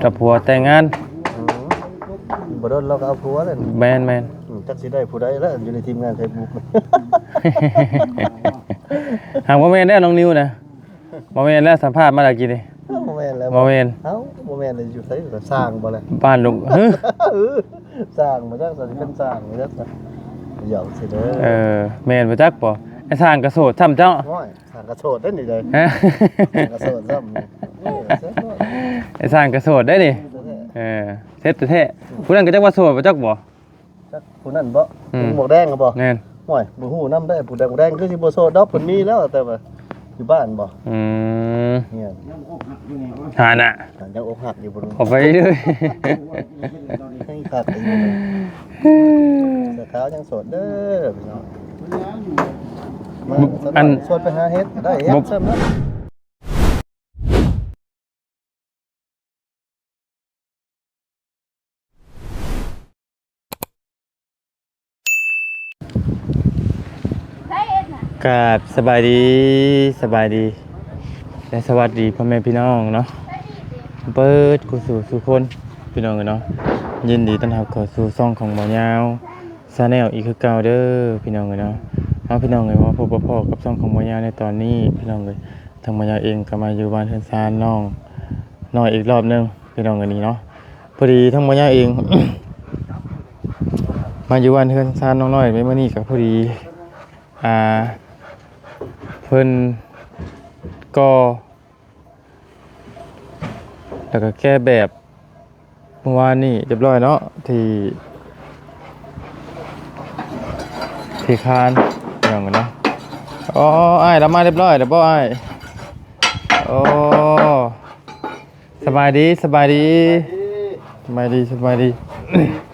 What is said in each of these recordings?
ກັບຜົວແຕ່ງງານ. ອືມ ບໍ່ດົນລາວກໍເອົາຜົວແລ້ວນີ້. ແມ່ນໆ ອືມ ຈັກຊິໄດ້ຜູ້ໃດແລ້ວ ຢູ່ໃນທີມງານເຟສບຸກ. ຫາກບໍ່ແມ່ນແລ້ວ ນ້ອງນິວນະ. ບໍ່ແມ່ນແລ້ວ ສຳພາດມາແລ້ວກີ້ນີ້. ເອົ້າ ບໍ່ແມ່ນແລ້ວ. ບໍ່ແມ່ນ. ເອົ້າ ບໍ່ແມ່ນແລ້ວ ຢູ່ໃສ? ສ້າງບໍ່ແຫຼະ? ບ້ານລູກ ຮຶ? ສ້າງບໍ່ຈັກ ຊິເປັນສ້າງບໍ່ຈັກ. ຢອກຊື່ເດີ. ເອີ ແມ່ນບໍ່ຈັກບໍ່? ໄອ້ສ້າງກໍໂສດຊ້ຳເຈົ້າ. ໂອ້ຍ ສ້າງກໍໂສດໄດ໋ນີ້ເດີ. ຮະ? ສ້າງກໍໂສດຊ້ຳນີ້. ເອີ ເສັດໂລດ. ໄອ້ສ້າງກໍໂສດໄດ໋ນີ້. ເອີ ເສັດແທ້ໆ. ຜູ້ນັ້ນກໍຈັກວ່າໂສດບໍ່ຈັກບໍ່? ຈັກຜູ້ນັ້ນບໍ່? ອືມ ໝວກແດງຫັ້ນບໍ່? ແມ່ນ. ໂອ້ຍ ບໍ່ຮູ້ນຳເດ້ ຜູ້ແດງ ແດງຄືຊິບໍ່ໂສດດອກ ເພິ່ນມີແລ້ວ ແຕ່ວ່າຢູ່ບ້ານບໍ່? ອືມ ເອີ ຫັ້ນນະ ຍັງອົກຫັກຢູ່ບໍ່? ເອົາໄປເລີຍ ຍັງຄັກຢູ່. ເສື້ອຂາວຍັງໂສດເດີພີ່ນ້ອງ. ມາ ອັນ ຊວນໄປຫາເຫັດ ໄດ້ເຫັດຊ້ຳເນາະ. ກາບສະບາຍດີ ສະບາຍດີ ແລະ ສະຫວັດດີພໍ່ແມ່ພີ່ນ້ອງເນາະ ເບິດຄູ່ສູ່ສູ່ຄົນ ພີ່ນ້ອງເອີຍເນາະ. ຍິນດີຕ້ອນຮັບເຂົ້າສູ່ຊ່ອງຂອງບ່າວຍາວ Channel ອີກຄືເກົ່າເດີພີ່ນ້ອງເອີຍເນາະ. ເອົາ ພີ່ນ້ອງເອີຍ ມາພົບມາພໍ້ກັບຊ່ອງຂອງບ່າວຍາວໃນຕອນນີ້ ພີ່ນ້ອງເອີຍ. ທາງບ່າວຍາວເອງກໍມາຢູ່ບ້ານເຮືອນຊານນ້ອງນ້ອຍອີກລອບໜຶ່ງ ພີ່ນ້ອງເອີຍນີ້ເນາະ. ພໍດີທາງບ່າວຍາວເອງ ມາຢູ່ບ້ານເຮືອນຊານນ້ອງນ້ອຍໃນມື້ນີ້ ກໍພໍດີ ອ່າ ເພິ່ນກໍ ແລ້ວກໍແກະແບບ ເມື່ອວານນີ້ຮຽບຮ້ອຍເນາະ ທີ່ ທີ່ຄານ ພີ່ນ້ອງເນາະ. ອໍ ອ້າຍລາວມາຮຽບຮ້ອຍແລ້ວບໍ່ອ້າຍ? ໂອ້ ສະບາຍດີ ສະບາຍດີ ສະບາຍດີ ສະບາຍດີ.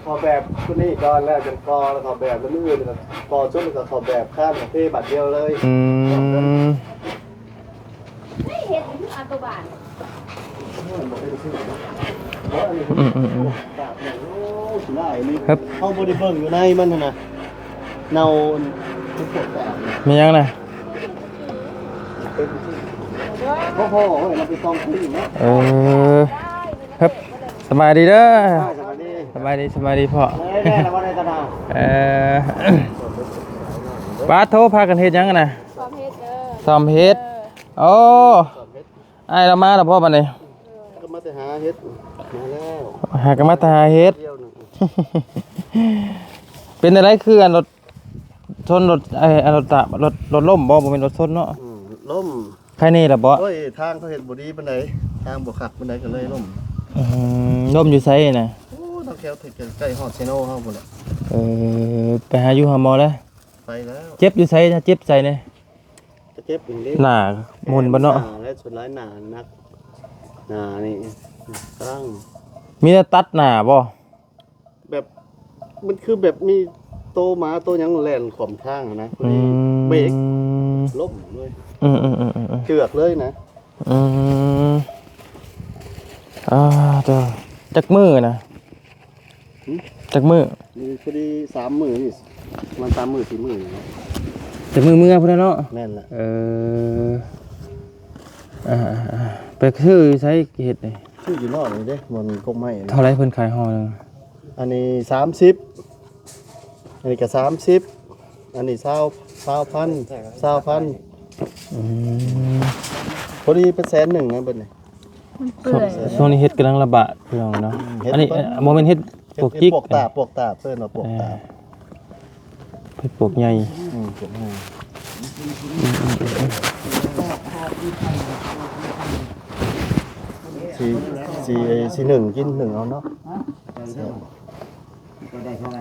ຂໍແບບຄົນນີ້ກ່ອນ ແລ້ວຈັ່ງກໍ່ ແລ້ວຂໍແບບ ແລ້ວມື້ອື່ນກໍກໍ່ຊຸດ ແລ້ວກໍຂໍແບບຄານ ເທບາດດຽວເລີຍ. ອືມ ອືມໆໆ ເຮົາບໍ່ໄດ້ເບິ່ງຢູ່ໃນມັນຫັ້ນນະ ເນົ່າ. ມີຫຍັງນະ? ເອີ ເຮີບ ສະບາຍດີເດີ ສະບາຍດີ ສະບາຍດີພໍ່. ເອີ ປາດໂທ້ ພາກັນເຮັດຫຍັງຫັ້ນນະ? ຊອມເຫັດເດີ ຊອມເຫັດ. ໂອ້ ອ້າຍລາວມາແລ້ວບໍ່ບັດນີ້? ກໍມາແຕ່ຫາເຫັດ ມາແລ້ວ ຫາກໍມາແຕ່ຫາເຫັດ. ເປັນຈັ່ງໃດ ຄືອັນລົດຊົນ ລົດ ເອີ ອັນລົດຕະ ລົດ ລົດລົ້ມບໍ່? ບໍ່ແມ່ນລົດຊົນເນາະ. ອືມ ລົ້ມ ໄຄແນ່ລະບໍ່? ໂອ້ຍ ທາງເຂົາເຮັດບໍ່ດີປານໃດ ທາງບໍ່ຄັກປານໃດ ກໍເລີຍລົ້ມ. ອືມ ລົ້ມຢູ່ໃສນະ? ໂອ້ ທາງແຖວໃກ້ຮອດເຊໂນເຮົາພຸ້ນແຫຼະ. ເອີ ໄປຫາຢູ່ຫາໝໍແລ້ວ? ໄປແລ້ວ. ເຈັບຢູ່ໃສນະ? ເຈັບໃສແນ່? ກໍເຈັບຢູ່ເດ້ ໜ້າໝຸ່ນບໍ່ເນາະ? ໜ້າແຫຼະ ສ່ວນຫຼາຍໜ້າໜັກ ໜ້ານີ້ກຳລັງ. ມີແນວຕັດໜ້າບໍ່? ແບບ ມັນຄືແບບມີໂຕໝາໂຕຫຍັງແລ່ນຂວາງທາງຫັ້ນນະ ພໍດີ ອືມ ເບຣກລົ້ມເລີຍ. ອືມໆໆໆ ເຈື່ອກເລີຍນະ. ອືມ ອ່າ ເຈົ້າ ຈັກມື້ນະ? ຫຶ? ຈັກມື້? ນີ້ພໍດີສາມມື້ນີ້ ປະມານສາມມື້ສີ່ມື້ນີ້ເນາະ. ແຕ່ມື້ເມືອພຸ້ນນະເນາະ? ແມ່ນລະ. ເອີ ອ່າໆໆ ໄປຊື້ຢູ່ໃສເຫັດນີ້? ຊື້ຢູ່ນອກນີ້ເດ້ ບ່ອນກົກໄມ້. ເທົ່າໃດເພິ່ນຂາຍຫໍ່ໜຶ່ງ? ອັນນີ້ສາມສິບ ອັນນີ້ກໍສາມສິບ ອັນນີ້ຊາວ ຊາວພັນ ຊາວພັນ. ອືມ ພໍດີເປັນແສນໜຶ່ງນະເບິດນີ້. ມັນເປື່ອຍ ຊ່ວງ ຊ່ວງນີ້ເຫັດກຳລັງລະບາດ ພີ່ນ້ອງເນາະ. ອືມ ເຫັດ ອັນນີ້ ເອີ ບໍ່ແມ່ນເຫັດປວກຈິກ ປວກຕາບ ປວກຕາບ ເອີ້ນວ່າປວກຕາບ. ເອີ ເຫັດປວກໃຫຍ່ ອືມ ປວກໃຫຍ່. ອືມໆໆ ຊິ ຊິ ຊິໜຶ້ງກິນ ໜຶ້ງເອົາເນາະ.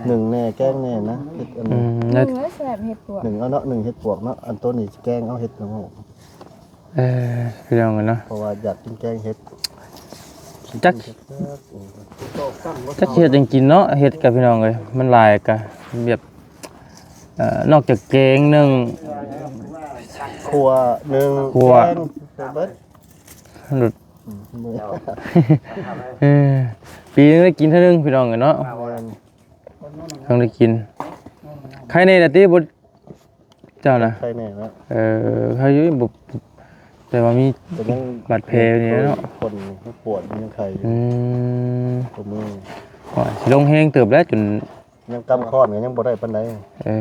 ໜຶ້ງແດ່ ແກງແດ່ນະ ເຫັດອັນ ອືມ ໜຶ້ງແລ້ວແຊບເຫັດປວກ ໜຶ້ງເອົາເນາະ ໜຶ້ງເຫັດປວກເນາະ. ອັນໂຕນີ້ແກງເອົາເຫັດນຳ ເອີ ພີ່ນ້ອງເອີຍເນາະ ເພາະວ່າຢາກກິນແກງເຫັດ. ຈັກ ຈັກເຮັດຫຍັງກິນເນາະ ເຫັດກະພີ່ນ້ອງເອີຍ ມັນຫຼາຍກະແບບ ເອີ ນອກຈາກແກງໜຶ້ງ ຂົ້ວໜຶ້ງ ຂົ້ວ ແກງ ເບິດ ອືມ ເອີ ປີໜຶ່ງໄດ້ກິນເທື່ອໜຶ່ງພີ່ນ້ອງເອີຍເນາະ. ແມ່ນ ຕ້ອງໄດ້ກິນ. ໄຄແນ່ລະຕິ ບໍ່ ເຈົ້ານະ? ໄຄແນ່ແລ້ວ. ເອີ ໃຄຢູ່ ບໍ່ ບໍ່ ແຕ່ວ່າມີ ກໍຍັງ ບາດແຜຢູ່ນີ້ເນາະ ຄົນປວດ ຍັງໄຂ້ຢູ່ ອືມ ຕົວມື ໂອ້ຍ ຊິລົງແຮງເຕີບແລ້ວ ຈົນ ຍັງກຳຄ້ອນກໍຍັງບໍ່ໄດ້ປານໃດ ເອີ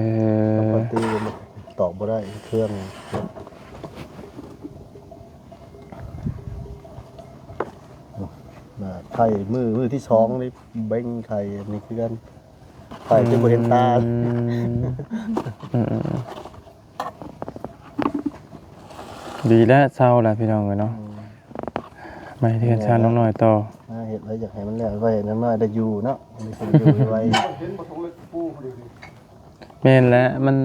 ປະຕິຕອບບໍ່ໄດ້ ເຄື່ອງ ນະ ໄຂ້ມື້ ມື້ທີສອງນີ້ ເບັງໄຂ້ ອັນນີ້ຄືກັນ ໄຂ້ຈົນບໍ່ເຫັນຕາ ອືມ ອືມ ອືມ ດີແລ້ວ ເຊົາແລ້ວພີ່ນ້ອງເອີຍເນາະ ອືມ ມາເຮັດເຮືອນຊານນ້ອງນ້ອຍຕໍ່ ມາເຮັດແລ້ວຢາກໃຫ້ມັນແລ້ວໄວ ນ້ອງນ້ອຍໄດ້ຢູ່ເນາະ ໄດ້ຂຶ້ນຢູ່ໄວ ແມ່ນແຫຼະ ມັນ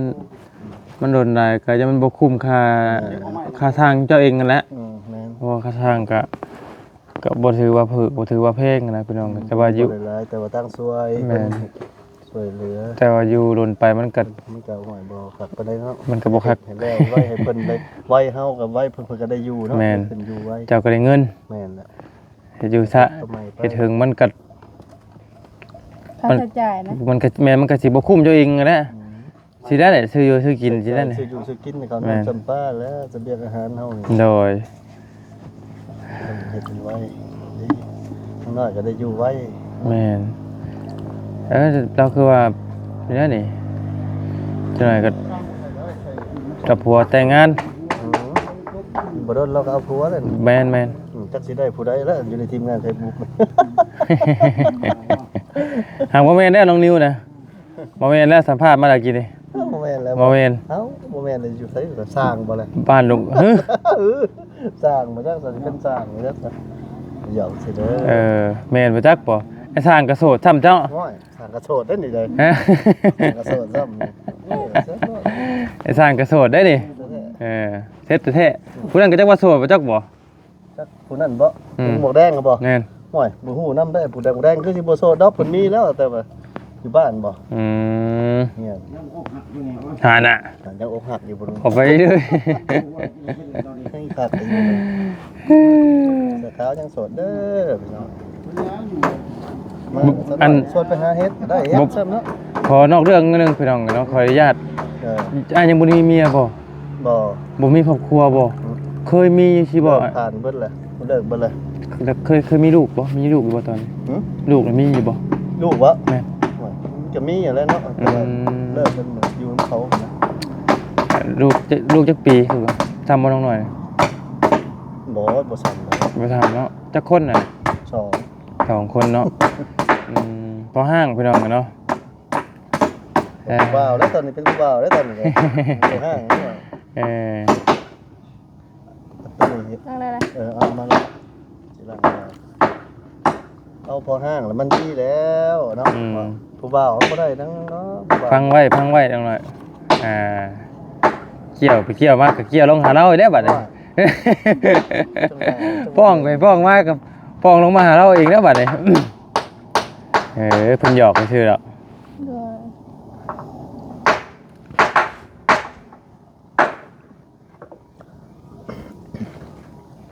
ມັນດົນຫຼາຍກໍຢ່າມັນບໍ່ຄຸ້ມຄ່າ ແມ່ນ ຄ່າສ້າງເຈົ້າເອງຫັ້ນແຫຼະ ອືມ ແມ່ນ ເພາະວ່າຄ່າສ້າງກໍ ກໍບໍ່ຖືວ່າຖືກ ບໍ່ຖືວ່າແພງນະພີ່ນ້ອງ ອືມ ແຕ່ວ່າຢູ່ ບໍ່ໄດ້ຫຼາຍ ແຕ່ວ່າທາງຊ່ວຍ ແມ່ນ ເພິ່ນຊ່ວຍເຫຼືອ ແຕ່ວ່າຢູ່ດົນໄປມັນກໍ ມັນກໍ ໂອ້ຍ ບໍ່ຄັກປານໃດເນາະ ມັນກໍບໍ່ຄັກ ໃຫ້ແລ້ວໄວ ໃຫ້ເພິ່ນໄດ້ໄວ ເຮົາກໍໄວ ເພິ່ນ ເພິ່ນກໍໄດ້ຢູ່ເນາະ ແມ່ນ ເພິ່ນຢູ່ໄວ ເຈົ້າກໍໄດ້ເງິນ ແມ່ນແຫຼະ ເຮັດຢູ່ຊະ ເຮັດເຖິງມັນກໍ ຄ່າໃຊ້ຈ່າຍນະ ມັນກໍ ແມ່ນ ມັນກໍຊິບໍ່ຄຸ້ມເຈົ້າເອງຫັ້ນແຫຼະ ອືມ ຊິໄດ້ແຫຼະ ຊື້ຢູ່ຊື້ກິນຊິໄດ້ແຫຼະ ຊື້ຢູ່ຊື້ກິນນີ້ກໍ ແມ່ນ ນ້ຳຈຳປາແລ້ວ ສະບຽງອາຫານເຮົານີ້ ໂດຍ ເຮັດໄວ້ດີ ນ້ອຍກໍໄດ້ຢູ່ໄວ ແມ່ນ ເອີ ລາວຄືວ່ານີ້ນະນີ້ ຈັກໜ້ອຍກໍກັບຜົວແຕ່ງງານ ອືມ ບໍ່ດົນລາວກໍເອົາຜົວແລ້ວ ແມ່ນໆ ອືມ ຈັກຊິໄດ້ຜູ້ໃດລະ ຢູ່ໃນທີມງານໄຂ່ມຸກ ຫາກບໍ່ແມ່ນແລ້ວນ້ອງນິວນະ ບໍ່ແມ່ນແລ້ວ ສຳພາດມາແລ້ວກີ້ນີ້ ເອົ້າ ບໍ່ແມ່ນແລ້ວ ບໍ່ແມ່ນ ເອົ້າ ບໍ່ແມ່ນແລ້ວ ຢູ່ໃສ ສ້າງບໍ່ລະ ບ້ານລຸງ ເອີ ສ້າງບໍ່ຈັກ ຊິເປັນສ້າງບໍ່ຈັກ ຫຍອກຊື່ເດີ ເອີ ແມ່ນບໍ່ຈັກບໍ່ ໄອ້ສ້າງກະໂສດຊ້ຳເຈົ້າ ໂອ້ຍ ສ້າງກະໂສດເດ້ນີ້ເດີ ຮະ ສ້າງກະໂສດຊ້ຳ ເອີ ໄອ້ສ້າງກະໂສດເດ້ນີ້ ເອີ ເສັດແທ້ໆ ຜູ້ນັ້ນກໍຈັກວ່າໂສດບໍ່ຈັກບໍ່ ຈັກຜູ້ນັ້ນບໍ່ ອືມ ຜູ້ໝວກແດງຫັ້ນບໍ່ ແມ່ນ ໂອ້ຍ ບໍ່ຮູ້ນຳເດ້ ຜູ້ແດງ ແດງຄືຊິບໍ່ໂສດດອກ ເພິ່ນມີແລ້ວ ແຕ່ວ່າຢູ່ບ້ານບໍ່ ອືມ ເອີ ຫານະ ຍັງອົກຫັກຢູ່ບໍ່ຮູ້ ອອກໄປເລີຍ ຍັງຄັກຢູ່ ເສື້ອຂາວຍັງໂສດເດີພີ່ນ້ອງ ມາ ອັນ ຊວນໄປຫາເຮັດ ໄດ້ເຮັດຊ້ຳເນາະ ຂໍນອກເລື່ອງໜຶ່ງພີ່ນ້ອງເນາະ ຂໍອະນຸຍາດ ເອີ ອ້າຍຍັງບໍ່ໄດ້ມີເມຍບໍ່? ບໍ່ ບໍ່ມີຄອບຄົວບໍ່? ອືມ ເຄີຍມີຢູ່ຊີ້ບໍ່? ເລີກຜ່ານເບິດແລ້ວ ເລີກເບິດແລ້ວ ແລ້ວເຄີຍ ເຄີຍມີລູກບໍ່? ມີລູກຢູ່ບໍ່ຕອນນີ້? ຫື? ລູກມີຢູ່ບໍ່? ລູກບໍ່? ແມ່ນ ໂອ້ຍ ມັນກໍມີຢູ່ແລ້ວເນາະ ອືມ ແຕ່ວ່າເລີກກັນຢູ່ນຳເຂົານະ ລູກ ລູກຈັກປີ? ສ່ຳບໍ່ນ້ອງນ້ອຍ? ບໍ່ ບໍ່ສ່ຳດອກ ບໍ່ສ່ຳເນາະ ຈັກຄົນນະ? ສອງ ສອງຄົນເນາະ ອືມ ພໍຮ່າງພີ່ນ້ອງເນາະ ເອີ ຜູ້ບ່າວແລ້ວຕອນນີ້ ເປັນຜູ້ບ່າວແລ້ວຕອນນີ້ ເປັນຜູ້ຮ່າງແລ້ວ ເອີ ເອົາໄດ້ລະ ເອີ ເອົາມາລະ ຊິລ້າງ ເອົາພໍຮ່າງລະມັນດີແລ້ວເນາະ ອືມ ຜູ້ບ່າວເຮົາບໍ່ໄດ້ນຳເນາະ ຜູ້ບ່າວ ຟັງໄວ້ ຟັງໄວ້ນ້ອງນ້ອຍ ອ່າ ກ່ຽວໄປກ່ຽວມາກໍກ່ຽວລົງຫາລາວອີກແລ້ວບັດນີ້ ປ້ອງໄປປ້ອງມາກໍປ້ອງລົງມາຫາລາວເອງແລ້ວບັດນີ້ ເອີ ເພິ່ນຫຍອກຊື່ໆດອກ ໂດຍ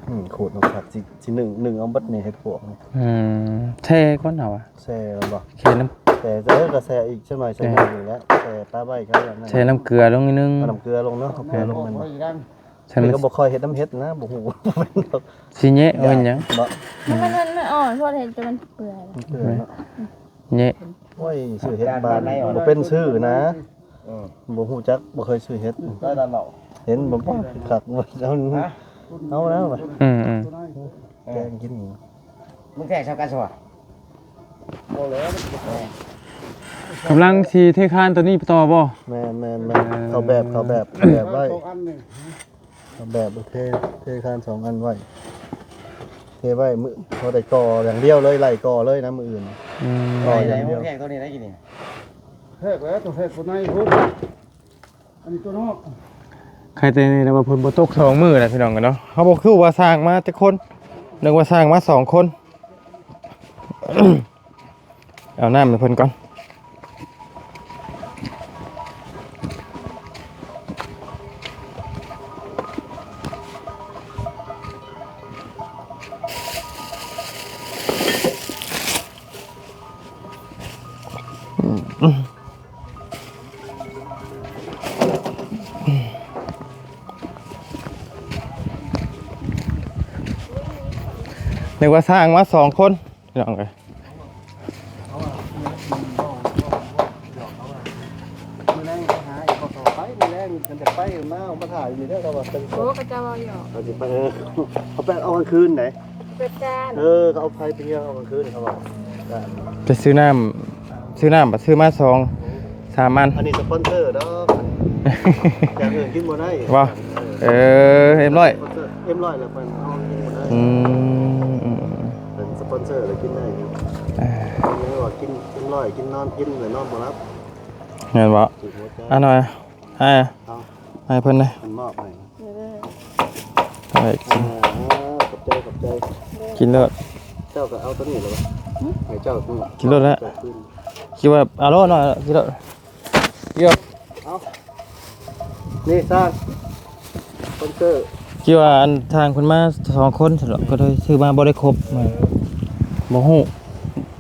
ອືມ ຂູດນຳຜັກ ຊິ ຊິໜຶ້ງ ໜຶ້ງເອົາເບິດນີ້ໃຫ້ພວກນີ້ ອືມ ແຊ່ກ່ອນເຮົາວ່າ ແຊ່ແລ້ວບໍ່? ແຊ່ນຳ ແຊ່ ເອີ ກໍແຊ່ອີກຈັກໜ້ອຍ ແຊ່ໜ້ອຍນີ້ແຫຼະ ແຊ່ປາໄວ້ກໍແລ້ວ ແຊ່ນຳເກືອລົງໜ້ອຍໜຶ່ງ ເອົານຳເກືອລົງເນາະ ເອົາເກືອລົງ ແມ່ນ ແມ່ນ ແຕ່ກໍບໍ່ຄ່ອຍເຮັດນຳເຫັດນະ ບໍ່ຮູ້ ຊິແຍະເອົາເປັນຫຍັງ ບໍ່ ມັນ ມັນ ມັນອ່ອນໂພດ ເຮັດຈົນມັນເປື່ອຍ ເປື່ອຍເນາະ ແຍະ ໂອ້ຍ ຊື້ເຫັດບ້ານບໍ່ເປັນຊື້ນະ ເອີ ບໍ່ຮູ້ຈັກ ບໍ່ເຄີຍຊື້ເຫັດ ເຫັນບໍ່ ຄັກບໍ່ ເອົາ ຮະ ເອົາແລ້ວ ອືມໆ ແກງກິນ ມຶງແທກຊາວກັນຊະຫວາ ບໍ່ແລ້ວ ກຳລັງຊິເທຄານຕົວນີ້ຕໍ່ບໍ່? ແມ່ນໆໆ ເອີ ເຂົ້າແບບ ເຂົ້າແບບ ແບບໄວ້ ເອົາແບບເທ ເທຄານສອງອັນໄວ້ ເທໄວ້ມື້ ພໍໄດ້ກໍ່ຢ່າງດຽວເລີຍ ໄລ່ກໍ່ເລີຍນະມື້ອື່ນ ອືມ ກໍ່ຢ່າງດຽວ ແທກຕົວນີ້ໄດ້ກິນນີ້ ແທກແລ້ວ ຕົວແທກຕົວໃນພຸ້ນ ອັນນີ້ຕົວນອກ ໃຄແຕ່ນີ້ແຫຼະວ່າຝົນບໍ່ຕົກສອງມື້ແລ້ວພີ່ນ້ອງເນາະ ເຮົາບໍ່ຮູ້ວ່າຊ່າງມາຈັກຄົນ ນຶກວ່າຊ່າງມາສອງຄົນ. ເອົານ້ຳໃຫ້ເພິ່ນກ່ອນ. ນຶກວ່າຊ່າງມາສອງຄົນ ພີ່ນ້ອງເອີຍ. ມື້ແລງໄປຫາອີກ ບໍ່ເຂົ້າໄປ ມື້ແລງມັນຈະໄປມາ ມາຖ້າຢູ່ນີ້ເດີ ເຂົາວ່າ. ໂອ້ ເຂົາເຈົ້າເວົ້າຫຍອກ ເຂົາຊິໄປ ເອີ ເຂົາໄປເອົາກາງຄືນໃດ. ເປັນການ ເອີ ເຂົາເອົາໄຟໄປເຮືອນເອົາກາງຄືນ ເຂົາວ່າ. ອືມ ໄປຊື້ນ້ຳ ຊື້ນ້ຳ ບັດຊື້ມາສອງ ສາມອັນ. ອັນນີ້ສະປອນເຊີດອກ ຢ່າງອື່ນກິນບໍ່ໄດ້ ບໍ່? ເອີ ເອັມຮ້ອຍ ສະປອນເຊີ ເອັມຮ້ອຍ ແລ້ວເພິ່ນເອົາກິນບໍ່ໄດ້. ອືມ ເປັນສະປອນເຊີແລ້ວກິນໄດ້. ເອີ ເພິ່ນວ່າກິນເອັມຮ້ອຍ ກິນນອນ ກິນແລ້ວນອນບໍ່ຫຼັບ ແມ່ນບໍ່? ອາ ໜ້ອຍ ໃຫ້ ເອົາ ໃຫ້ເພິ່ນເດ້ ເພິ່ນມອບໃຫ້ ເອີ ເອົາໄວ້ກິນ. ເອີ ຂອບໃຈ ຂອບໃຈ ກິນໂລດ. ເຈົ້າກໍເອົາຕົວນີ້ແລ້ວຫວະ? ໃຫ້ເຈົ້າກິນໂລດແຫຼະ. ເຈົ້າຄືນ ຄິດວ່າເອົາໂລດເນາະ ກິນໂລດ. ເອົາ ນີ້ຊາງ ສະປອນເຊີ ຄິດວ່າອັນທາງເພິ່ນມາສອງຄົນຊັ້ນເນາະ ກໍເລີຍຊື້ມາບໍ່ໄດ້ຄົບ. ບໍ່ຮູ້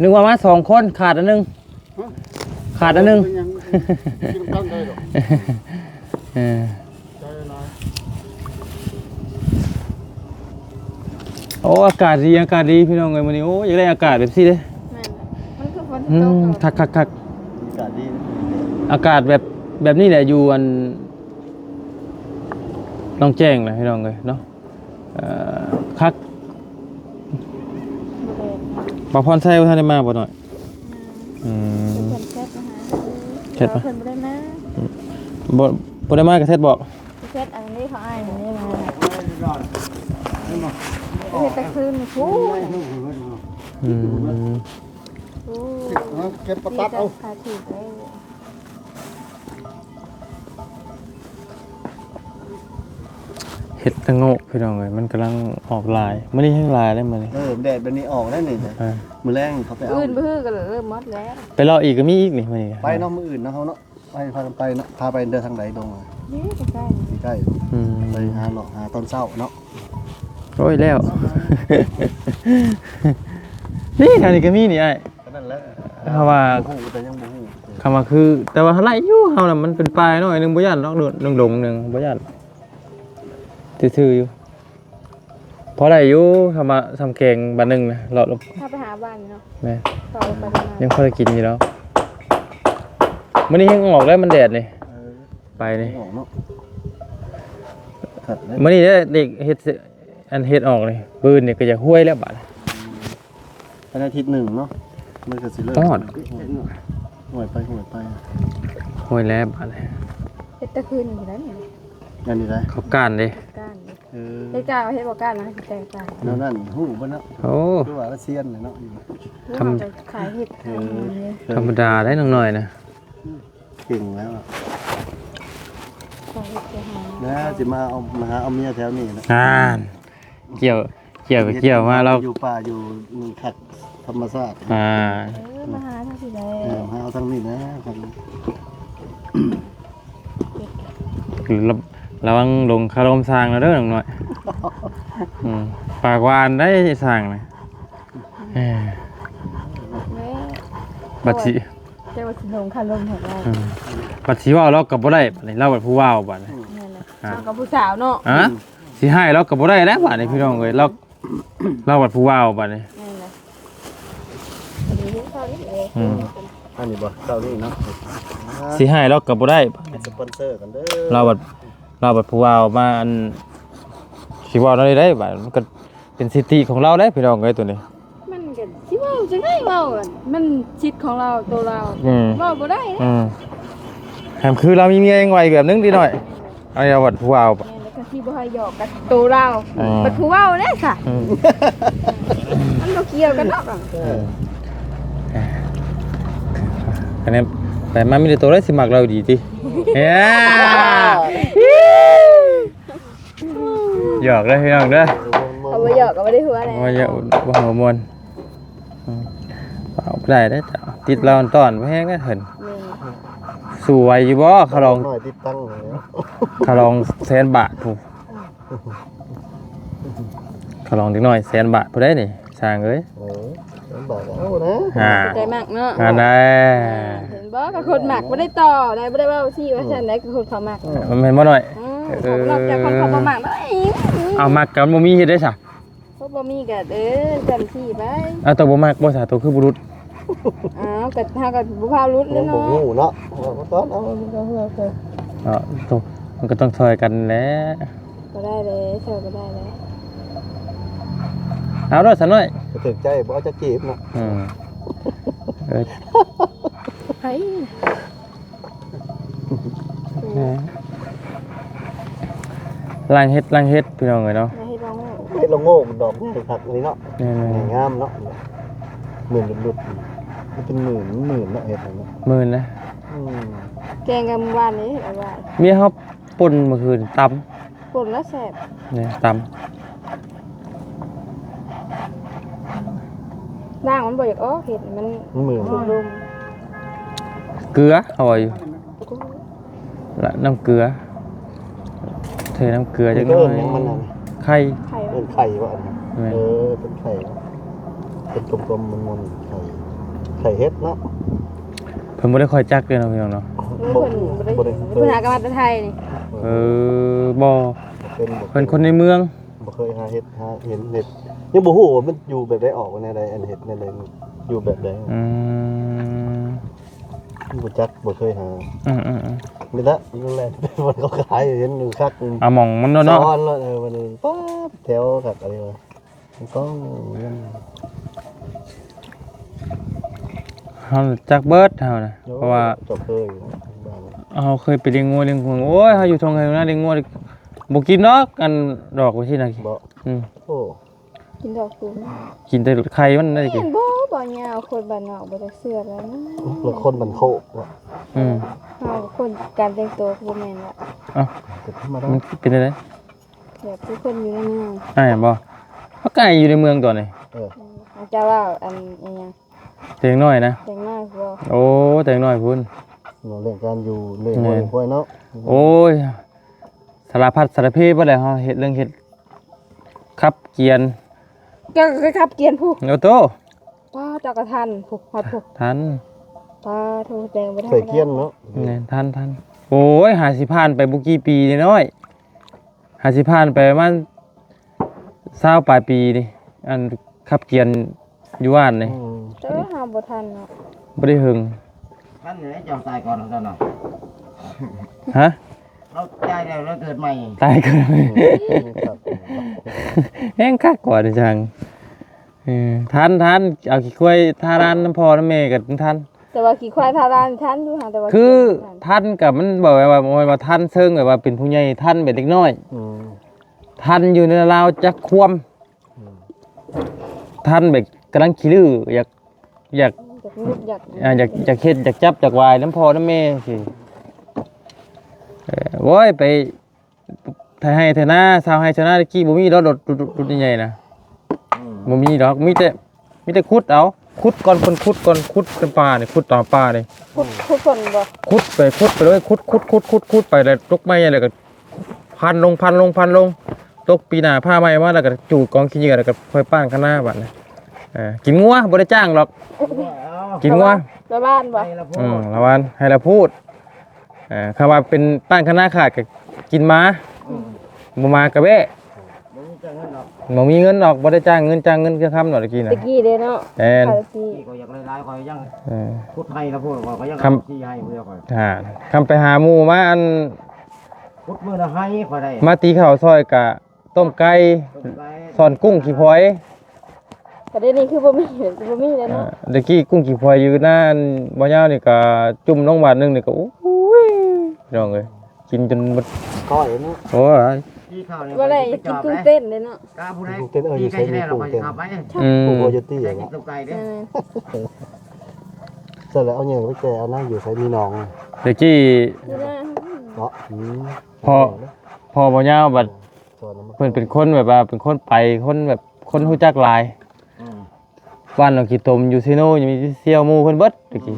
ນຶກວ່າມາສອງຄົນ ຂາດອັນໜຶ່ງ ຂາດອັນໜຶ່ງ. ເອີ ໂອ້ ອາກາດດີ ອາກາດດີ ພີ່ນ້ອງເອີຍ ມື້ນີ້. ໂອ້ ຢາກໄດ້ອາກາດແບບຊີ້ເດ້. ແມ່ນ ມັນຄືຝົນ ອືມ ຕົກ ຄັກໆໆ ອາກາດດີ ອາກາດແບບ ແບບນີ້ແຫຼະ ຢູ່ອັນ ໜອງແຈ້ງນະ ພີ່ນ້ອງເອີຍເນາະ. ເອີ ຄັກ ບໍ່ແດດ. ບ່າວພອນໄຊບໍ່ທັນໄດ້ມາບໍ່ນ້ອຍ? ອືມ ອືມ ເພິ່ນແຊັດມາຫາ ແຊັດມາ ເພິ່ນບໍ່ໄດ້ມາ. ອືມ ບໍ່ ບໍ່ໄດ້ມາກໍແຊັດບອກ ແຊັດອັນນີ້ເຂົາອ້າຍນີ້ມາ ເຮັດແຕ່ຄືນພຸ້ນ. ອືມ ໂອ້ ເກັບປະຕັດເອົາ ຂາຍຖືກເລີຍ. ເຫັດລະໂງກ ພີ່ນ້ອງເອີຍ ມັນກຳລັງອອກຫຼາຍ ມື້ນີ້ແຮງຫຼາຍເດ້ມື້ນີ້. ເອີ ແດດແບບນີ້ອອກໄດ້ນີ້. ເອີ ມື້ແລງເຂົາໄປເອົາ ອື່ນບໍ່ຮືກໍເລີ່ມໝົດແລ້ວ ໄປເລາະອີກກໍມີອີກນີ້ມື້ນີ້. ໄປເນາະ ມື້ອື່ນເນາະ ເຮົາເນາະ ໄປ ພາກັນໄປເນາະ. ພາໄປເດີທາງໃດດົງ? ນີ້ໃກ້ໆ ໃກ້. ອືມ ໄປຫາເລາະຫາຕອນເຊົ້າເນາະ. ໂອ້ຍ ແລ້ວ ນີ້ ທາງນີ້ກໍມີນີ້ອ້າຍ. ກໍນັ້ນແຫຼະ ເພາະວ່າບໍ່ຮູ້ ແຕ່ຍັງບໍ່ຮູ້ ຄຳວ່າຄື ແຕ່ວ່າໄລ່ຢູ່ ເຮົານະ ມັນເປັນປ່າໜ້ອຍໜຶ່ງ ບໍ່ຢ້ານດອກ ດົງໆ ໜຶ່ງ ບໍ່ຢ້ານ ຊື່ໆຢູ່ ພໍໄດ້ຢູ່. ຄຳວ່າຊຳແຂງບາດໜຶ່ງນະ ເລາະລົງ ເຮົາໄປຫາບ້ານເນາະ. ແມ່ນ ເລາະລົງໄປ ຍັງພໍໄດ້ກິນຢູ່ດອກ. ມື້ນີ້ແຮງອອກແລ້ວ ມັນແດດນີ້. ເອີ ໄປນີ້ ອອກເນາະ ຄັກເດ້. ມື້ນີ້ເດ້ ເດັກເຮັດ ອັນເຮັດອອກນີ້ ມື້ອື່ນນີ້ກໍຢາກຫ້ວຍແລ້ວບາດນີ້. ພາຍໃນອາທິດໜຶ່ງເນາະ ມັນກໍຊິເລີ່ມຮອດ ຫ້ວຍໄປ ຫ້ວຍໄປ ຫ້ວຍແລ້ວບາດນີ້. ເຮັດແຕ່ຄືນນີ້ໄດ້ນີ້ ອັນນີ້ໄດ້ ເຂົາກ້ານເດ້ ກ້ານເດ້. ເອີ ເຮັດກ້ານ ເຮັດບໍ່ກ້ານນະ ຊິແຕ່ງກ້ານ ແນວນັ້ນຮູ້ບໍ່ເນາະ. ໂອ້ ຄືວ່າລະຊຽນເນາະ ທຳ ຂາຍເຫັດ ເອີ ທຳມະດາໄດ໋ ນ້ອງນ້ອຍນະ ເກັ່ງແລ້ວ. ຂາຍເຫັດໄປຫາ ນະ ຊິມາເອົາ ມາຫາເອົາເມຍແຖວນີ້ນະ. ອ່າ ກ່ຽວ ກ່ຽວໄປກ່ຽວມາ ລາວຢູ່ປ່າຢູ່ເມືອງຄັກທຳມະຊາດ. ອ່າ ເອີ ມາຫາທາງພີ້ແຫຼະ ເອີ ມາເອົາທາງນີ້ນະ. ລະ ລະວັງຫຼົງຄາລົມຊ່າງນະເດີ ນ້ອງນ້ອຍ. ອືມ ປາກຫວານໄດ໋ຊ່າງນະ. ເອີ ແມ່ ບັດຊິ ແຕ່ວ່າຊິລົງຄາລົມໃຫ້ລາວ. ອືມ ບັດຊິເວົ້າລາວກໍບໍ່ໄດ້ ບັດນີ້ລາວບັດຜູ້ເວົ້າບັດນີ້. ແມ່ນແຫຼະ ອ່າ ເຮົາກັບຜູ້ສາວເນາະ. ຮະ ຊິໃຫ້ລາວກໍບໍ່ໄດ້ແລ້ວບັດນີ້ ພີ່ນ້ອງເອີຍ ລາວ ລາວບັດຜູ້ເວົ້າບັດນີ້. ແມ່ນແຫຼະ ອືມ ອັນນີ້ບໍ່ ເຈົ້ານີ້ເນາະ ຊິໃຫ້ລາວກໍບໍ່ໄດ້ ເປັນສະປອນເຊີກັນເດີ. ລາວບັດ ລາວບັດຜູ້ເວົ້າມາ ອັນ ຊິເວົ້າແນວໃດໄດ້ບັດ ມັນກໍ ເປັນສິດທິຂອງລາວເດ້ ພີ່ນ້ອງເອີຍ ໂຕນີ້. ມັນກໍຊິເວົ້າຈັ່ງໃດເວົ້າ ມັນສິດຂອງລາວ ໂຕລາວ. ອືມ ເວົ້າບໍ່ໄດ້ເດ້. ອືມ ແຮມຄືລາວມີເມຍຍັງໄວແບບໜຶ່ງຕິນ້ອຍ. ອັນນີ້ລາວບັດຜູ້ເວົ້າ. ແມ່ນ ແລ້ວກໍຊິບໍ່ໃຫ້ຫຍອກກັບໂຕລາວ. ອືມ ບັດຜູ້ເວົ້າເດ້ຊະ. ອືມ ມັນບໍ່ກ່ຽວກັນເນາະ. ເອີ ອັນນີ້ໄປມາມີແຕ່ໂຕໃດຊິມັກລາວດີຕິ. ເອີ ຫຍອກເດີພີ່ນ້ອງເດີ. ເອົາບໍ່ຫຍອກກໍບໍ່ໄດ້ຫົວແຫຼະ ບໍ່ຫຍອກ ບໍ່ຫົວມ່ວນ. ອືມ ເອົາໄປໄດ້ເດ້ ຕິດລາວຕ້ອນບໍ່ແຮງເດ້ເພິ່ນ. ແມ່ນ ສູ້ໄຫວຢູ່ບໍ່? ຂ້າລອງ ນ້ອຍຕິດຕັ້ງ ຂ້າລອງແສນບາດພຸ້ນ ຂ້າລອງເດັກນ້ອຍແສນບາດພຸ້ນໃດນີ້ ຊ່າງເອີຍ. ເອີ ແສນບາດກໍເອົານະ. ອ່າ ໃຈມັກເນາະ. ອັນໃດ ເຫັນບໍ່? ກໍຄົນມັກບໍ່ໄດ້ຕໍ່ໄດ໋ ບໍ່ໄດ້ເວົ້າຊີ້ວ່າຊັ້ນໄດ໋ ກໍຄົນເຂົາມັກ. ອືມ ແມ່ນບໍ່ນ້ອຍ? ອືມ ເອີ ນອກຈາກຄົນເຂົາບໍ່ມັກແລ້ວ ເອົາ ມັກກັນບໍ່ມີເຮັດໄດ້ຊະ. ບໍ່ ບໍ່ມີກໍ ເອີ ຈຳທີ່ໄປ. ເອົາ ໂຕບໍ່ມັກບໍ່ສາ ໂຕຄືບໍ່ຫຼຸດ? ອ້າວ ກໍເຮົາກໍບໍ່ພາຫຼຸດແລ້ວເນາະ. ບໍ່ຮູ້ເນາະ ເອົາຕອນ ເອົາ ເອົາ ເອົາ ເອົາ ເອົາ ເອົາ ເອົາ ໂຕ ມັນກໍຕ້ອງຊ່ອຍກັນແຫຼະ. ບໍ່ໄດ້ເລີຍ ຊ່ອຍບໍ່ໄດ້ເລີຍ. ເອົາໂລດສາວນ້ອຍ ກໍຖືກໃຈ ບໍ່ເອົາຈັກກີບເນາະ. ອືມ ເອີ ໃຜ? ແມ່ນ ລັງເຫັດ ລັງເຫັດ ພີ່ນ້ອງເອີຍເນາະ. ລັງເຫັດ ລັງໂງກ ເຫັດລະໂງກມັນດອກໃຫຍ່ຄັກນີ້ເນາະ. ແມ່ນໆ ໃຫຍ່ງາມເນາະ. ໝື່ນຫຼຸດໆ ມັນເປັນໝື່ນ ໝື່ນເນາະ ເຫັດນັ້ນເນາະ. ໝື່ນນະ. ອືມ ແກງກັນມື້ວານນີ້ ເອົາໄວ້ ເມຍເຮົາປົ່ນມື້ຄືນ ຕຳ ປົ່ນແລ້ວແຊບ. ນີ້ຕຳ ດ້າງມັນບໍ່ຢາກອອກ ເຫັດມັນ ມັນໝື່ນ ເກືອເອົາໄວ້ຢູ່ ລະນ້ຳເກືອ ເທນ້ຳເກືອຈັກໜ້ອຍ. ມັນກໍເອີ້ນຫຍັງມັນນັ້ນ ໄຂ່ ໄຂ່ ເອີ້ນໄຂ່ບໍ່ອັນນັ້ນ? ແມ່ນ ເອີ ເປັນໄຂ່ ເປັນກົມໆ ມົນໆ ໄຂ່ ໄຂ່ເຫັດເນາະ. ເພິ່ນບໍ່ໄດ້ຄ່ອຍຈັກເດ້ເນາະ ພີ່ນ້ອງເນາະ. ເພິ່ນບໍ່ໄດ້ ບໍ່ໄດ້ ເພິ່ນຫາກັນມາແຕ່ໄທນີ້. ເອີ ບໍ່ ເພິ່ນຄົນໃນເມືອງ ບໍ່ເຄີຍຫາເຫັດ ຫາເຫັນເຫັດ ຍັງບໍ່ຮູ້ວ່າມັນຢູ່ແບບໃດ ອອກມາແນວໃດ ອັນເຫັດແນວໃດ ຢູ່ແບບໃດ. ອືມ ບໍ່ຈັກ ບໍ່ເຄີຍຫາ. ອືມໆໆ ນີ້ລະ ນີ້ແຫຼະ ມັນກໍຂາຍ ເຫັນຢູ່ຄັກ ອາ ໝ່ອງມັນເນາະ ສອນໂລດ. ເອີ ມັນປາດແຖວຄັກອັນນີ້ວ່າ ມັນຕ້ອງ ເຮົາຈັກເບິດເຮົານະ. ໂອ້ ເພາະວ່າເຈົ້າເຄີຍຢູ່ເນາະ ເຮົາເຄີຍໄປລ້ຽງງົວລ້ຽງຄວາຍ. ໂອ້ຍ ເຮົາຢູ່ທົ່ງໄຮ່ທົ່ງນາລ້ຽງງົວ ບໍ່ກິນດອກ ອັນດອກວ່າຊີ້ນະ. ບໍ່ ອືມ ໂອ້ ກິນດອກຕຸ່ມ ກິນແຕ່ໄຂ່ມັນໄດ້. ແມ່ນບໍ່? ບໍ່ຍາວ ຄົນບ້ານນອກບໍ່ຈັກເຊື່ອແລ້ວນະ. ແລ້ວຄົນບ້ານໂຄກເນາະ. ອືມ ເຮົາຄົນການແຕ່ງຕົວກໍບໍ່ແມ່ນລະ. ເອົ້າ ກໍທຳມະດາ ມັນເປັນຈັ່ງໃດ? ແບບຄືຄົນຢູ່ໃນເມືອງ. ອ້າຍແມ່ນບໍ່? ເຮົາກໍຢູ່ໃນເມືອງຕົວນີ້. ເອີ ອືມ ອາຈານວ່າ ອັນ ອີຫຍັງ ແຕ່ງນ້ອຍນະ? ແຕ່ງນ້ອຍບໍ່? ໂອ້ ແຕ່ງນ້ອຍພຸ້ນ ເລື່ອງການຢູ່ ລ້ຽງງົວລ້ຽງຄວາຍເນາະ. ໂອ້ຍ ສາລະພັດສາລະເພເບິດແລ້ວ ເຮົາເຮັດ ເລື່ອງເຮັດ ຂັບກຽນ ເຈົ້າກໍເຄີຍຂັບກຽນພຸ້ນ. ໂອ້ໂຕ ປ້າ ເຈົ້າກໍທັນພຸ້ນ ຮອດພຸ້ນ ທັນ. ປ້າໂທ ແຕ່ງບໍ່ທັນ ເຄີຍກຽນເນາະ. ແມ່ນ ທັນໆ. ໂອ້ຍ ຫາຊິຜ່ານໄປບໍ່ກີ່ປີນ້ອຍໆ ຫາຊິຜ່ານໄປປະມານຊາວປາຍປີນີ້ ອັນຂັບກຽນຢູ່ບ້ານນີ້. ອືມ ເອີ ເຮົາບໍ່ທັນເນາະ ບໍ່ໄດ້ເຫິງ. ທັນຢູ່ແລ້ວ ເຈົ້າຕາຍກ່ອນເຮົາເນາະ. ຮະ? ເຮົາຕາຍແລ້ວ ເຮົາເກີດໃໝ່ ຕາຍເກີດໃໝ່. ອືມ ແຮງຄັກກວ່ານີ້ຈັ່ງ. ເອີ ທັນໆ ເອົາຂີ້ຄວາຍທາລານນຳພໍ່ນຳແມ່ກໍທັນ. ແຕ່ວ່າຂີ້ຄວາຍທາລານທັນຢູ່ຫັ້ນ ແຕ່ວ່າ ຄືທັນກໍມັນບໍ່ແບບວ່າ ບໍ່ແມ່ນວ່າທັນເຊີງແບບວ່າເປັນຜູ້ໃຫຍ່ ທັນແບບເດັກນ້ອຍ. ອືມ ທັນຢູ່ໃນລາວຈັກຄວາມ ອືມ ທັນແບບກຳລັງຂີ້ລື້ ຢາກ ຢາກ ຢາກງຸດ ຢາກ ອ່າ ຢາກ ຢາກເຮັດ ຢາກຈັບ ຢາກຫວາຍນຳພໍ່ນຳແມ່ຊີ້. ເອີ ໂອ້ຍ ໄປ ໄຖໄຮ່ໄຖນາ ຊາວໄຮ່ຊາວນາແຕ່ກີ້ບໍ່ມີດອກ ລົດ ລົດ ລົດໃຫຍ່ໆນະ. ອືມ ບໍ່ມີດອກ ມີແຕ່ ມີແຕ່ຂຸດເອົາ ຂຸດກ່ອນ ເພິ່ນຂຸດກ່ອນ ຂຸດໃນປ່ານີ້ ຂຸດຕາມປ່ານີ້. ຂຸດ ຂຸດເພິ່ນບໍ່? ຂຸດໄປ ຂຸດໄປເລີຍ ຂຸດ ຂຸດ ຂຸດ ຂຸດ ຂຸດໄປ ແລ້ວຕົກໄມ້ແລ້ວກໍພັນລົງ ພັນລົງ ພັນລົງ ຕົກປີໜ້າຟ້າໃໝ່ມາ ແລ້ວກໍຈູດກອງຂີ້ເຫຍື້ອ ແລ້ວກໍຄ່ອຍປ້ານຄະນາບາດນີ້. ເອີ ກິນງົວ ບໍ່ໄດ້ຈ້າງດອກ ກິນງົວ. ລະຫວ່ານບໍ່? ອືມ ລະຫວ່ານ ໃຫ້ລະພູດ. ເອີ ຄຳວ່າເປັນປ້ານຄະນາຂາດກໍກິນໝາ. ອືມ ບໍ່ໝາກໍແບ້. ບໍ່ມີເງິນດອກ ບໍ່ມີເງິນດອກ ບໍ່ໄດ້ຈ້າງເງິນ ຈ້າງເງິນຄືຄຳດອກຕະກີ້ນະ ຕະກີ້ເດ້ເນາະ. ແມ່ນ ຂ້ອຍຕະກີ້ກໍຢາກໄດ້ຫຼາຍ ຂ້ອຍຍັງ ເອີ ຂຸດໄຮ່ລະພຸ້ນ ຂ້ອຍກໍຍັງ ຄຳ ຊິໃຫ້ເພື່ອຂ້ອຍ ຫາ ຄຳໄປຫາໝູ່ມາ ອັນ ຂຸດມື້ລະໄຮ່ ຂ້ອຍໄດ້ ມາຕີເຂົ້າຊ່ອຍກະ ຕົ້ມໄກ່ ຕົ້ມໄກ່ ສອນກຸ້ງຂີ້ພອຍ. ກະດຽວນີ້ຄືບໍ່ມີ ບໍ່ມີແລ້ວເນາະ. ເອີ ຕະກີ້ກຸ້ງຂີ້ພອຍຢູ່ໜ້າອັນບໍ່ຍາວນີ້ກະຈຸ່ມລົງບາດໜຶ່ງນີ້ກະ ໂອ້ຍ ພີ່ນ້ອງເອີຍ ກິນຈົນໝົດ ກ້ອຍເນາະ. ໂອ້ຍ ທີ່ເຂົ້ານີ້ ບໍ່ໄດ້ກິນກຸ້ງເຕັ້ນເດ້ເນາະ. ກະຜູ້ໃດ ກຸ້ງເຕັ້ນ ເອີ ຢູ່ໃສມີກຸ້ງເຕັ້ນ? ອືມ ກຸ້ງບໍ່ຢູ່ຕິ ກິນຕົ້ມໄກ່ເດ້. ເອີ ຊັ້ນແຫຼະ ເອົາແຍງໄປແກ່ເອົານະ ຢູ່ໃສມີໜອງ? ຕະກີ້ ຢູ່ນາ ເນາະ. ອືມ ພໍ່ ພໍ່ບໍ່ຍາວບັດ ເອີ ເພິ່ນເປັນຄົນແບບວ່າເປັນຄົນໄປ ຄົນແບບຄົນຮູ້ຈັກຫຼາຍ. ອືມ ບ້ານໜອງຂີ້ຕົມຢູ່ເຊໂນ ຍັງມີສ່ຽວໝູ່ເພິ່ນເບິດຕະກີ້.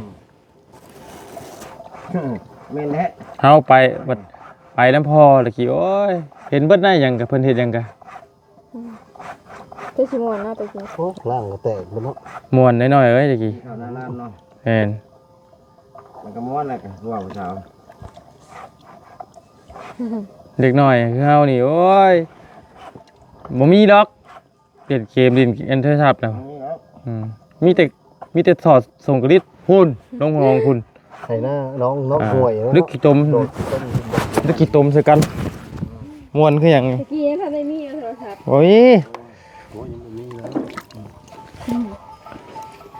ອືມ ແມ່ນແຫຼະ ເຮົາໄປ ບັດໄປນຳພໍ່ຕະກີ້ ໂອ້ຍ ເຫັນເບິດນະ ຫຍັງກະເພິ່ນເຮັດຫຍັງກະ. ອືມ ຄືຊິມ່ວນເນາະຕະກີ້. ໂອ້ ລ້າງກໍແຕກເບິດເນາະ. ມ່ວນນ້ອຍໆເອີຍຕະກີ້. ເຂົ້າໜ້ານ້ຳເນາະ. ແມ່ນ ມັນກໍມ່ວນແຫຼະ ກໍຄືວ່າຜູ້ສາວ ເດັກນ້ອຍຄືເຮົານີ້ ໂອ້ຍ ບໍ່ມີດອກ. ປ່ຽນເກມຫຼິ້ນເກມໂທລະສັບແລ້ວ. ອືມ ມີແຕ່ ມີແຕ່ສອດສົ່ງກະລິດພຸ້ນ ລົງຫ້ອງພຸ້ນ ໄຖນາ ໜອງ ໜອງຫ້ວຍເນາະ ລຶກຂີ້ຕົມ ໂດດ ລຶກຂີ້ຕົມໃສ່ກັນ ມ່ວນຄືຫຍັງນີ້. ຕະກີ້ຖ້າໄດ້ມີໂທລະສັບ ໂອ້ຍ ໂອ້ຍ ຍັງບໍ່ມີເລີຍ. ອືມ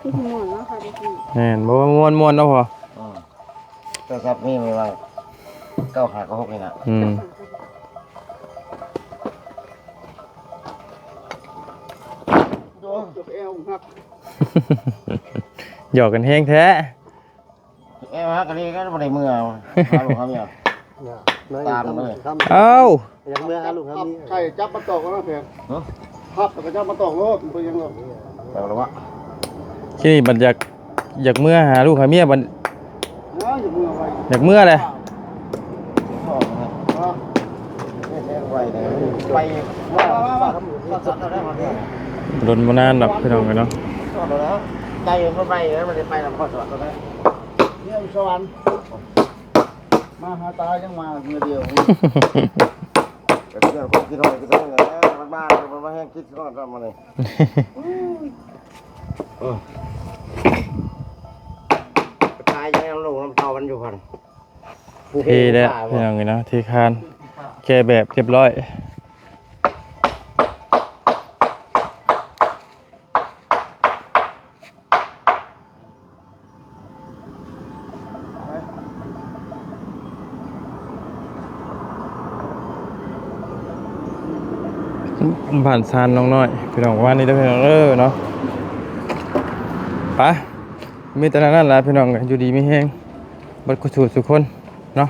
ຄືຊິມ່ວນເນາະ ຄ່ະຕະກີ້ ແມ່ນບໍ່? ມ່ວນ ມ່ວນເນາະພໍ່. ອືມ ໂທລະສັບນີ້ແມ່ນວ່າ ເກົ້າຫ້າເກົ້າຫົກ ນີ້ນະ. ອືມ ໂອ້ຍ ແອວຫັກ ຫຍອກກັນແຮງແທ້. ແອວຫັກກະດີ ກໍບໍ່ໄດ້ເມືອຫາລູກຫາເມຍ ຕາມເລີຍ. ເອົ້າ ຢາກເມືອຫາລູກຫາເມຍ ໄຂ່ຈັບມາຕອກແລ້ວແພງ. ຮະ? ພັບແລ້ວກໍຈັບມາຕອກໂລດ ມັນເປັນຫຍັງດອກ. ແລ້ວລະວະ ທີ່ນີ້ບັດຢາກ ຢາກເມືອຫາລູກຫາເມຍບັດ ເອີ ຢາກເມືອໄວ ຢາກເມືອແຫຼະ. ໄປ ດົນບໍ່ນານດອກພີ່ນ້ອງເອີຍເນາະ. ໃຈມັນໄປແລ້ວ ມັນໄດ້ໄປນຳພໍ່ສວນ. ເມືອສະຫວັນ ມາຫາຕາຍັງມາເມືອດຽວ. ເປັນເລື່ອງຄວາມຄິດຮອດ ຄິດຮອດແລ້ວ ມັນມາ ມັນມາແຮງຄິດຮອດນຳມັນນີ້. ເອີ ໄປຕາຍຍັງນຳລູກນຳເຕົ້າມັນຢູ່ຫັ້ນ. ເທແລ້ວພີ່ນ້ອງເອີຍເນາະ ເທຄານ ແກະແບບຮຽບຮ້ອຍ. ບ້ານຊານນ້ອງນ້ອຍ ພີ່ນ້ອງ ປະມານນີ້ເດີພີ່ນ້ອງເດີເນາະ. ໄປ ມີແຕ່ນັ້ນລະພີ່ນ້ອງ ຢູ່ດີມີແຮງເບິດຄູ່ສູ່ສູ່ຄົນເນາະ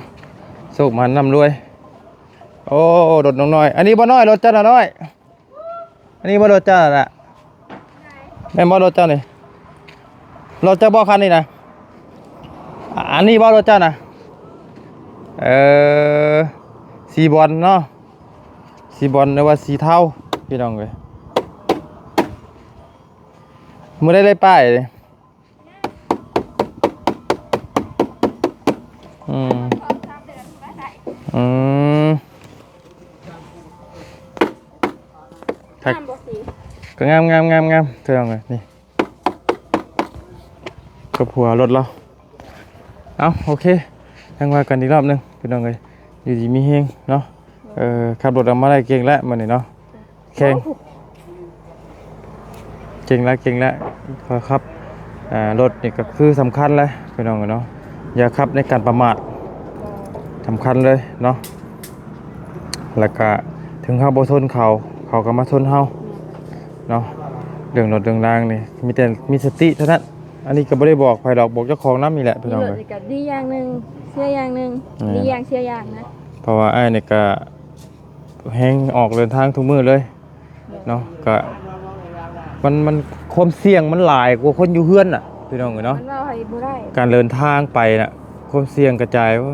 ໂຊກໝານລ່ຳລວຍ. ໂອ້ ລົດນ້ອງນ້ອຍ ອັນນີ້ບໍ່ນ້ອຍ ລົດເຈົ້ານະນ້ອຍ. ອັນນີ້ບໍ່ລົດເຈົ້ານະ ແມ່ນບໍ່ລົດເຈົ້ານີ້? ລົດເຈົ້າບໍ່ຄັນນີ້ນະ? ອ- ອັນນີ້ບໍ່ລົດເຈົ້ານະ? ເອີ ສີບອນເນາະ ສີບອນ ຫຼືວ່າສີເທົາ ພີ່ນ້ອງເອີຍ. ມື້ໃດໄດ້ປ້າຍ? ອືມ ອືມ ຄັກ ງາມບໍ່ສີ? ກໍງາມ ງາມ ງາມ ງາມ ພີ່ນ້ອງເອີຍ ນີ້ ກັບຫົວລົດລາວ. ເອົ້າ ໂອເຄ ຍັງວ່າກັນອີກຮອບໜຶ່ງ ພີ່ນ້ອງເອີຍ ຢູ່ດີມີແຮງເນາະ. ເອີ ຂັບລົດອອກມາໄດ້ເກັ່ງແລ້ວມື້ນີ້ເນາະ ແຂງ ເກັ່ງແລ້ວ ເກັ່ງແລ້ວ ຄ່ອຍຂັບ. ອ່າ ລົດນີ້ກໍຄືສຳຄັນເລີຍພີ່ນ້ອງເອີຍເນາະ ຢ່າຂັບໃນການປະໝາດ ສຳຄັນເລີຍເນາະ. ແລ້ວກະເຖິງເຮົາບໍ່ຊົນເຂົາ ເຂົາກໍມາຊົນເຮົາເນາະ. ເລື່ອງລົດເລື່ອງລາງນີ້ມີແຕ່ມີສະຕິເທົ່ານັ້ນ. ອັນນີ້ກໍບໍ່ໄດ້ບອກໃຜດອກ ບອກເຈົ້າຂອງນຳນີ້ແຫຼະ ພີ່ນ້ອງເອີຍ. ນີ້ກໍດີຢ່າງໜຶ່ງ ເສຍຢ່າງໜຶ່ງ ແມ່ນ ດີຢ່າງເສຍຢ່າງນະ ເພາະວ່າອ້າຍນີ້ກໍແຮ່ງອອກເດີນທາງທຸກມື້ເລີຍເນາະ. ກໍມັນ ມັນ ຄວາມສ່ຽງມັນຫຼາຍກວ່າຄົນຢູ່ເຮືອນນະ ພີ່ນ້ອງເອີຍເນາະ. ມັນເວົ້າໃຫ້ບໍ່ໄດ້ ການເດີນທາງໄປນະ ຄວາມສ່ຽງກະຈາຍ ໂອ້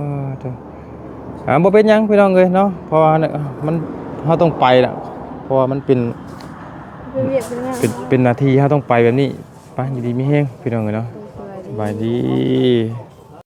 ເອີ ບໍ່ເປັນຫຍັງພີ່ນ້ອງເອີຍເນາະ ເພາະວ່າມັນ ເຮົາຕ້ອງໄປລະ ເພາະວ່າມັນເປັນ ເປັນວຽກເປັນງານ ເປັນ ເປັນໜ້າທີ່ ເຮົາຕ້ອງໄປແບບນີ້. ໄປ ຢູ່ດີມີແຮງພີ່ນ້ອງເອີຍເນາະ ສະບາຍດີ ສະບາຍດີ.